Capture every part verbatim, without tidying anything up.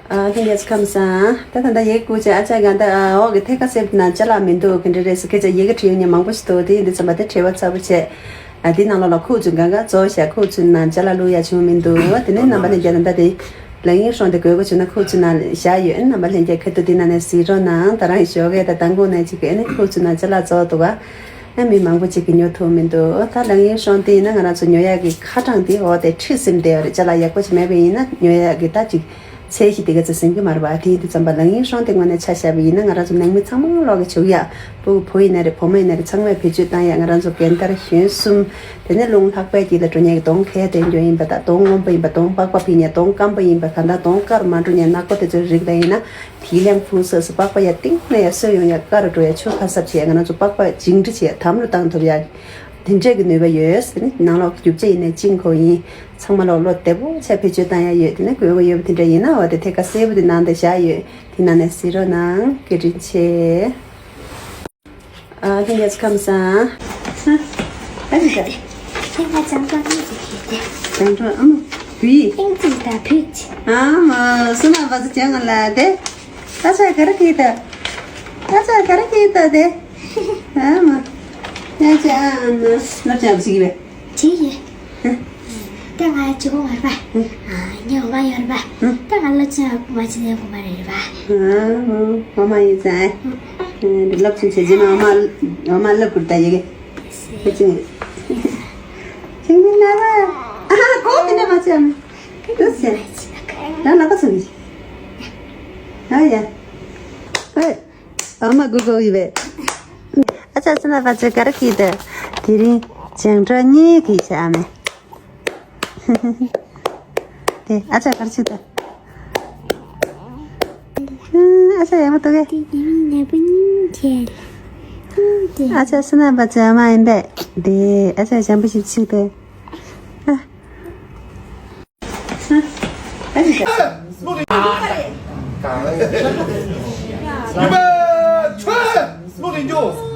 ཨ། ལྷན་རྒྱས་ཚོ་ཁམས་བཟང་། ད་ད་ལྟ་ཡི་གེ་བསྐུར་བྱས། ཨ་ཅག་ག་ད་འོག་གི་ཐད་ཀ་གསེབ་ན་ཅ་ལག་མི་འདུག་ག་འདྲ་རེད་ཟེར་སྐད་ཆ། ཡི་གེ་བྲིས་ཡོང་མཁན་མང་པོ་ཞིག་འདུག་དེ་ཡིན་དུས་ཙམ་པ་དེ་བྲེལ་བ་ཚ་པོ་བྱས། ཨ། དེའི་ནང་ལོགས་ལ་ཁུག་ཚོའི་གང་ག་རྫོགས་བཞག་ཁུག་ཚོའི་ནང་ཅ་ལག་བླུག་ཡ་བྱུང་མི་འདུག་དེ་ནས་རྣམ་པ་ལྷན་རྒྱས་ད་ལྟ་དེ་ལག་གཉིས་ཧྲོང་དེ་དགོས་མཁོ་བྱུང་ན་ཁུག་ཚོའི་ནང་བཞག་ཡོད། རྣམ་པ་ལྷན་རྒྱས་ཁ་ཐུག་དེ་ནང་ནས་གཟིགས་རོགས་གནང་། ད་རང་གི་ཞོགས་ཀས་དང་མདང་དགོང་ནས་ཅིག་ཨེ་ནས་ཁུག་ཚོའི་ནང་ཅ་ལག་རྫོགས་འདུག་ག་ཨ། མི་མང་པོ་ཅིག་གིས་ཉོ་ཐུབ་མི་འདུག་ད་ལག་གཉིས་ཧྲོང་དེ་ཡིན་ན་ང་རང་ཚོ་ཉོ་ཡག་གི་ཁ་གྲངས་དེ་འོ་དེ་ཁྲིད་ཟིན་བསྡད་ཡོད་རེད། ཅ་ལག་ཡག་པོ་ཞིག་མེད་པ་ཡིན་ན་ཉོ་ཡག་གི་ད་ཅིག་ཚད་གཞི་དེ་ག་ཚོད་ཟིན་གྱི་མ་རེད་པ། དེ་ཡིན་དུས་ཙམ་པ་ལག་གཉིས་ཧྲོང་དེ་ངོས་ནས་ཆ་བཞག་པ་ཡིན་ན་ང་རང་ཚོ་ནང་མི་ཚང་མ་ལོག་གི་བྱུག་ཡག་སྤུ་གུ་བུ་ཡིན་ན་རེད། བུ་མོ་ཡིན་ན་རེད། ཚང་མས་བེད་སྤྱོད་བཏང་ཡག་ང་རང་ཚོ་རྒན་དར་གཞོན་གསུམ། དེ་ནས་རླུང་ལྷགས་པའི་དཀྱིལ་ལ་འགྲོ་མཁན་གྱི་གདོང་ཁའི་སྟེང་འགྱོ་ཡིན་པ་དང་། གདོང་སྔོན་པོ་ཡིན་པ། གདོང་པགས་པ་ཕིག་མཁན། གདོང་སྐམ་པོ་ཡིན་པ། གང་ལྟར་གདོང་དཀར་མ་འགྲོ་མཁན་ནག་པོ་དེ་ཚོའི་རིགས་ལ་ཡིན་ན། དེའི་ལན་ཕུང་སོ་སོ་པགས་པ་ཡར་གཏིང་ནས་ཡར་གསོས་ཡོང་ཡ་དཀའ་རུ་འགྲོ་ཡ། ཆུ་ཁ་གསབ་བྱེད་ཡ། ང་རང་ཚོ་པགས་པ་འཇིང་འདྲི་བྱེད་ཡ། དམ་རུ་བཏང་ཐུབ་ཡ། དེ་འདྲས་ཀྱི་ནུས་པ་ཡོད། དེ་ནི་ནང་ལོགས་ཀྱི་རྒྱུ་ཆ་ཡིན་ནའི་བཅིངས་ཁོ་ཡིན། ཚང་མ་ལོག་བློ་བདེ་པོ་བྱས་བེད་སྤྱོད་བཏང་ཡ་ཡོད། དེ་ནི་དགོས་མཁོ་ཡོད་པ་དེ་འདྲ་ཡིན་ན་འོ་དེ་ཐད་ཀ་སེར་པོ་དེ་ནང་དུ་བཞག་ཡོད། དེ་ནང་ནས་གཟིགས་རོགས་གནང་། བཀའ་དྲིན་ཆེ། ཨ། ལྷན་རྒྱས་ཚོ་ཁམས་བཟང་། ཨ་ཅི་ད། ཁྱེད་ང་ཅང་ཀང་ཡིན་ཅིག་ཤེས་ཏེ། ཅང་ཀང་ཨ་མ་བུ་ཡིན། ཨིན་ཅི་ད་བུ་ཅི། ཨ་མ་སུ་ན་བ་ཟི་ཅང་ང་ལ་དེ། ཨ་ཅག་ག་རེ་གིས་ད། ཨ་ཅག་ག་རེ་གིས་ད་དེ། ཨ་མ། ཨ་ཅག་ཨ་མ་ལབ་ཅག་བ་ཟི་གི་བས། ཅི་ཡི། ཧ། ད་ང་ཅི་གོ་བར་པ། ཨ། ཉོ་བ་ཡོར་པ། ཨ། ད་ང་ལ་ཅི་མ་ཅི་ནས་གོ་མ་རེད་པ། ཨ། འོ་མ་ཡིན་ས། ཨ། ལབ་ཆུང་ཆེ་རྗེས་མ་འོ་མ་འོ་མ་ལབ་དགོས་ད་ཡི་གེ་ཁྱེད་ཅི། ཁྱེད་མི་ན་བ། ཨ། གོ་དེ་འདྲ་མ་བྱས་ཨ་མ། ཏུ་ཟེར། ད་ལ་ག་ཚོད་མི། ཨ་ཡ། ཨེ། ཨ་མ་གུ་གུ་ཡི་བས། ཨ་ཅག་སི་ན་བ་ཅག་ག་རེ་གིས་ད། དེ་རིང་ཅང་གྲོ་གཉིས་གིས་བྱ་མེད། དེ་ཨ་ཅག་ག་རེ་བྱེད་ད། ཨ་ཅག་ཡག་མོ་འདུག་གས། དེ་ཡིན་ནས་པུ་ཉིན་ཁྱེར། ཨ་ཅག་སི་ན་བ་ཅག་མ་ཡིན་པས། དེ་ཨ་ཅག་འཇམ་པོ་ཞིག་བྱེད་དེ། ཨ། ཨ་ཅག་ཡིན་པས། ཆོས་བློ་ལྡན་འགྱུར།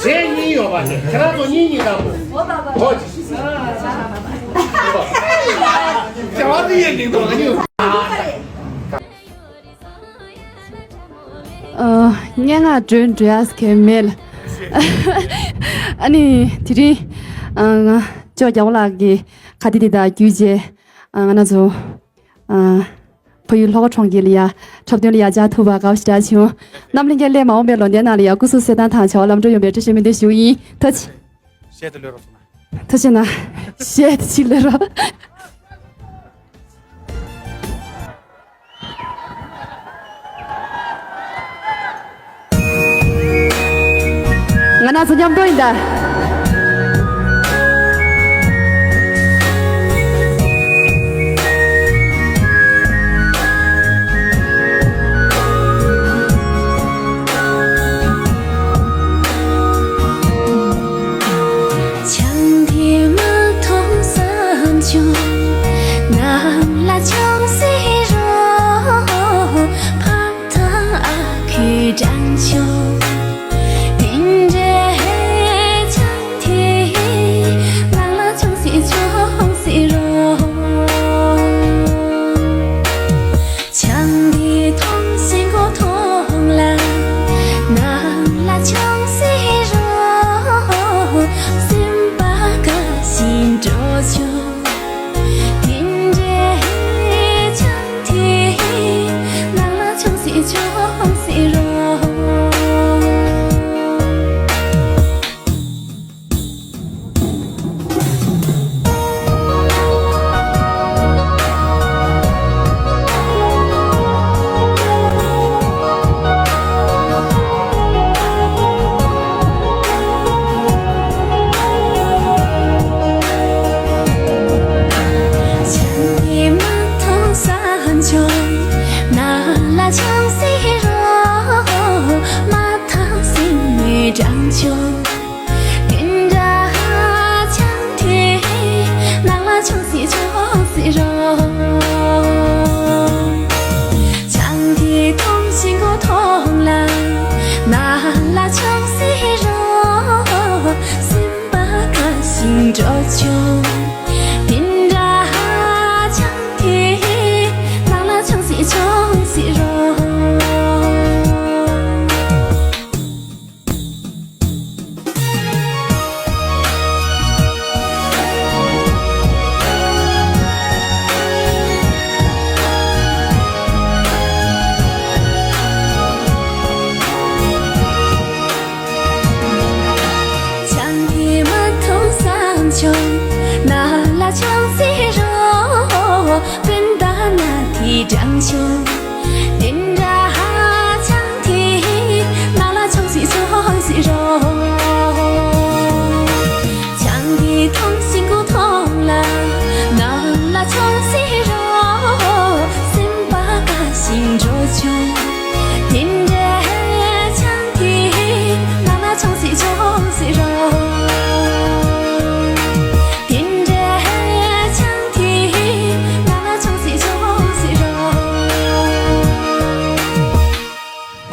གཞས་གཉིས་ཡོད་པ་ནི་ཁྱེད་རང་ཚོ་གཉིས་གཉིས་དང་པོ། ཨོ་ཅི། ཨ། སྙན་ངག་སྒྲོན་འགྲོ་ཡ་གལ་མེད་ལ། ཨ་ནི་དེ་རིང་ཨ་ཅོ་རྒྱལ་པོ་ལགས་ཀྱི་ཁ་བརྡ་དེ་དག་བརྒྱུད་རྗེས་ཨ་ང་རང་ཚོ་ཨ་ཕ་ཡུལ་ལྷོ་ཁ་གྲོང་ཁྱེར་ལ་ཡ་འཁྲབ་སྟོན་ལ་ཡ་བཅར་ཐུབ་པ་དགའ་པོ་ཞེ་དྲག་བྱུང་། རྣམ་གླིང་གི་སླད་མ་འོངས་པའི་ལོ་ཟླའི་ནང་ལ་ཡ་སྐུ་གཟུགས་གསལ་ཐང་དང་བྱ་བ་ལམ་འགྲོ་ཡོང་བའི་བཀྲ་ཤིས་སྨོན་འདུན་ཞུ་ཡིན། ཐུགས་རྗེ་ཆེ། གཞས་དེ་ལོས་རོགས་སོང་ན། ཐུགས་རྗེ་ཆེ་ན། གཞས་དེ་གཅིག་ལོས་རོགས། ང་རང་ཚོ་མཉམ་དུ་ཡིན་ད།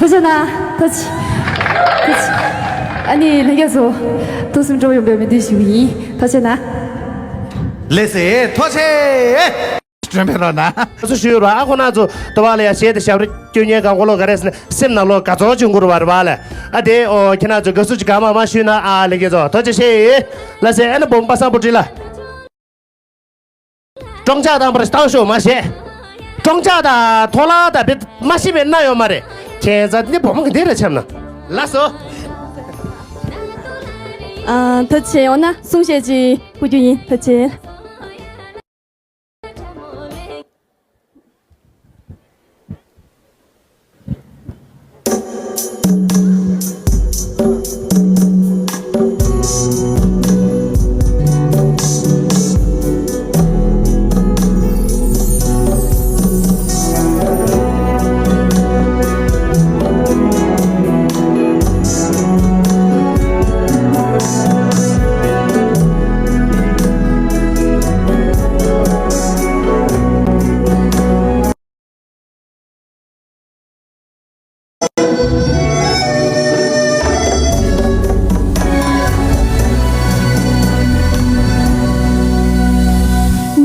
ཐུགས་རྗེ་གནང་། ཐུགས་རྗེ། ཐུགས་རྗེ། ཨ་ནི་ལྷན་རྒྱས་ཚོ་ཐུགས་སེམས་སྤྲོ་ཡོང་བའི་སྨོན་འདུན་ཞུ་གི་ཡིན། ཐུགས་རྗེ་གནང་། ལགས་སེ། ཐུགས་རྗེ་ཆེ། སྒྲོན་ཕེ་རོགས་གནང་། སུ་ཞུས་རོགས། ཨ་ཁོ་ན་ཚོ་ཏུ་བ་ལ་ཡ་གཞས་དེ་ཞབས་རི་སྐྱོན་ཉན་གང་གོ་ལོ་ག་རེ་ཟེར་ན་སེམས་ནང་ལོ་དགའ་ཚོར་བྱུང་གོ་ར་བ་རེད་བ་ལ། ཨ་དེ་ཨོ་ཁྱེད་རང་ཚོ་དགའ་བསུ་ཅིག་གང་མང་མང་ཞུས་ན། ཨ་ལེ་ཁྱེད་ཚོ་ཐུགས་རྗེ་ཆེ། ལགས་སེ། ཨ་ནི་བུམ་པ་སམ་བུ་ཀྲི་ལ། ཀྲོང་ཅག་དང་པར་བཏང་ཤོག་མ་བྱེད། ཀྲོང་ཅག་དང་ཐོ་ལ་དང་བེད་མ་ཤི་བེད་ན་ཡོད་མ་རེད། ཁྱེད་ཚ་ནི་བུ་མོ་གི་འདི་རེད་ཆམ་ན། ལགས་སོ། ཨ། ཐུགས་རྗེ་ཆེ། འོ་ན་གསུང་བཤད་ཅིག་ཕུལ་རྒྱུ་ཡིན། ཐུགས་རྗེ་ཆེ།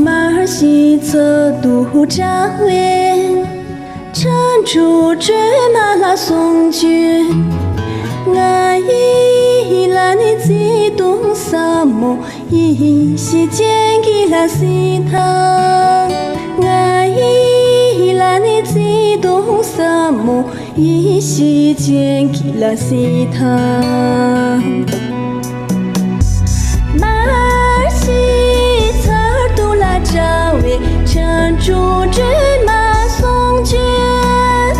མ་ཤི་ཚོ་དུ་དྲག་བས། ཁྲ་འབྲུག་སྒྲོལ་མ་ལ་གསུང་བརྗོད། ང་ཡི་ལ་ནི་བརྩེ་དུང་ཟབ་མོ་ཡེ་ཤེས་ཅན་གྱི་ལ་སྲིད་དང་། ང་ཡི་ལ་ནི་བརྩེ་དུང་ཟབ་མོ་ཡེ་ཤེས་ཅན་གྱི་ལ་སྲིད་དང་། མ་ཤི་ཚར་དུ་ལ་འདྲ་བའི་ཁྲ་འབྲུག་སྒྲོལ་མ་གསུང་བརྗོད།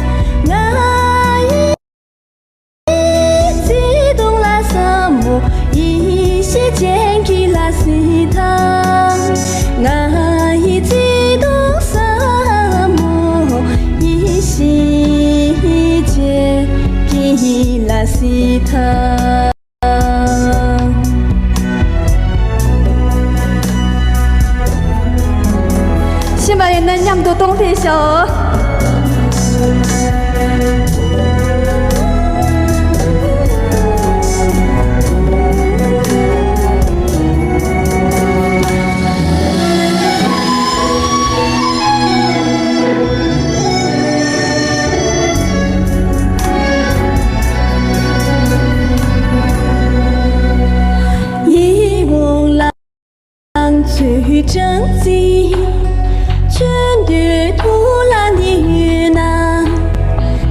ང་ཡི་བརྩེ་དུང་ལ་ཟབ་ ཤེས་པ་ཡིན་ན་མཉམ་དུ་གཏོང་ཕེབས་ཤོག། ཡིད་འོང་ལང་ཚོའི་སྦྲང་རྩི། ཆུ་འདུས་ཐུགས་ལ་ནི་ཡོད་ན།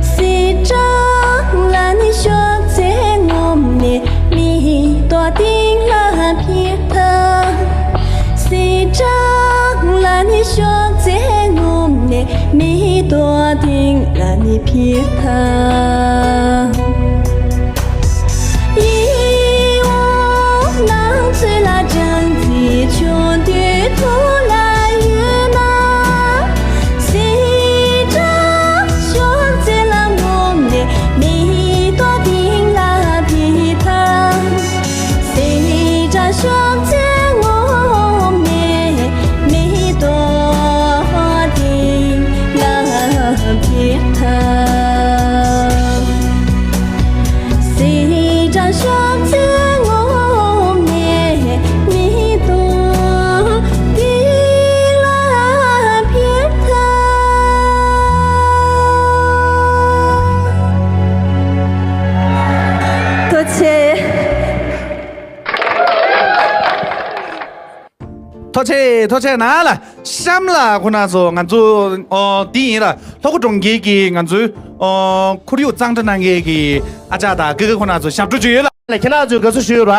གསེར་སྦྲང་ལ་ནི་ཤོག་ཙེ་ངོམ་ནས་མེ་ཏོག་སྟེང་ལ་འཕེལ་ཐལ། གསེར་སྦྲང་ལ་ནི་ཤོག་ཙེ་ངོམ་ནས་མེ་ཏོག་སྟེང་ལ་ནི་འཕེལ་ཐལ། ཡིད་འོང་ལང་ཚོའི་ལ་སྦྲང་རྩི། ཆུ་འདུས་ཐུགས་ལ་ཡོད་ན། གསེར་སྦྲང་ཤོག་ཙེ་ལ་ངོམ་ནས་མེ་ཏོག་སྟེང་ལ་འཕེལ་ཐལ། གསེར་སྦྲང་ཤོག་ཙེ་ངོམ་ནས་མེ་ཏོག་སྟེང་ལ་འཕེལ་ཐལ། གསེར་སྦྲང་ཤོག་ཙེ་ངོམ་ནས་མེ་ཏོག་སྟེང་ལ་འཕེལ་ཐལ། ཐུགས་རྗེ་ཆེ། ཐུགས་རྗེ་ཆེ། ཐུགས་རྗེ་ཆེ་ན་ལ་གཤམ་ལ་ཁོ་ན་ཚོ་ང་ཚོ་ཨོ་འདི་ཡིན་ལ་ལྷོ་ཁ་གྲོང་ཁྱེར་གྱི་ང་ཚོའི་ཨོ་ཁོར་ཡུག་གཙང་སྦྲ་གནང་མཁན་གྱི་ཨ་ཅག་དང་ཀི་ཀི་ཁོ་ན་ཚོ་ཞབས་བྲོ་བརྗོད་ཡོད་ལ། ལ་ཁྱེད་རང་ཚོས་དགའ་བསུ་ཞུས་ཡོད་ར།